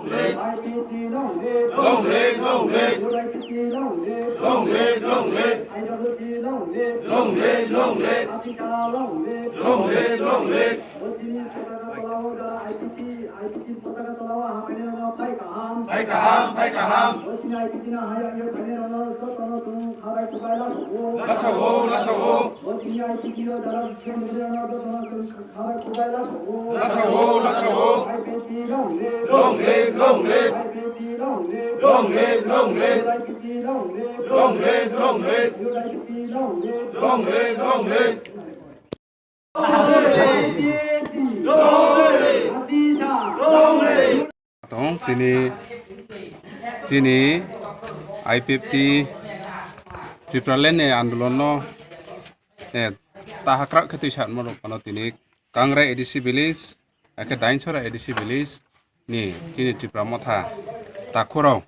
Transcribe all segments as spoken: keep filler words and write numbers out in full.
I P F T long live. Long live, long live. U I P T long live. Long live, long live. I W T long live. Long live, long live. Atisa long live. Long live, long live. Bo chini potaka tola o jara I P T, I P T potaka tola o hapainai rokno phai kaham. Phai kaham, phai kaham. Bo chini I P T no hayang ye phainai rokno jotono chwng khabai kubai lasogo. Lasogo, lasogo. Bo chini I P T o jara chwng rokno jotono chwng Lasogo, lasogo. Long live, long live. Long live, long live. Long live, long live. Long live, long live. Tong tini chini I P F T Tipraland ni andolon no, eh, ta hakrak khe twi sanma rok phano tini Kangrai A D C village, akhe Dainchora A D C village ni chini Tipra Motha takhurok,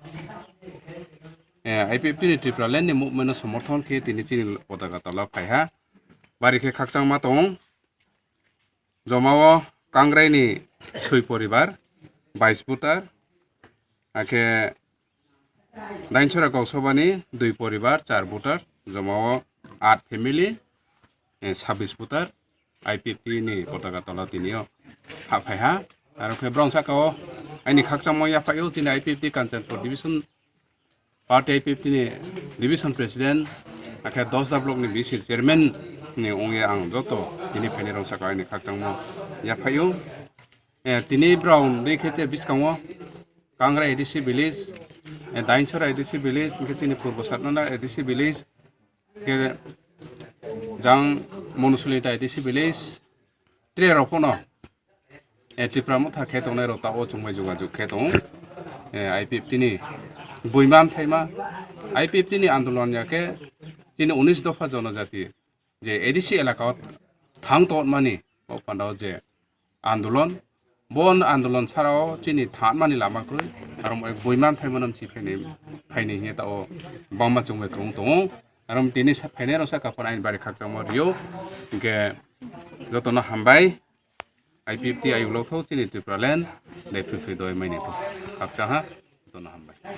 eh, I P F T ni Tipraland ni movement no somorthon khe tini chini potaka tola phaiha. Bari khe khakchangma tong. Jomao Kangrai ni soi poribar, bais voter, akhe Dainchora Koksobani dui poribar, char voter, jomao aat family, eh, sabis voter, I P F T ni potaka tola tinio ha phaiha. Aro khe brong sakao aini khakchangmo yaphaio chini I P F T Kanchanpur division party I P F T ni division president, akhe Dosda block ni V C chairman ni ongya ang joto tini phainai rok sakao aini khakchangmo yaphaio. Eh, tini brong dei khe te biskango Kangra A D C village, eh, Dainchora A D C village, hingke chini Purbo Satnana A D C village, hingke jang Monusulita A D C village, tre rok pono, eh, Tipra Motha khe tongnai rok ta o chwngbai jogajog khe tong, eh, I P F T ni buima mthaima, I P F T ni andolon ya khe chini unis dopha jonojati je A D C elaka o thang tongmani o panda o je andolon, bo andolon sarao chini thanmani lama kwrwi, aro mo-, buima phaimano mchi phaini, phaini hiya ta o bangma chwngbai kwrwng tongo. Aro tini sa-, phainai rok saka phano aini bari khakchangma rio, hingke jotono hambai, I P F T ayuk lok thok chini Tipraland, dai phwi phwi doi maini thok khakchang ha, jotono hambai.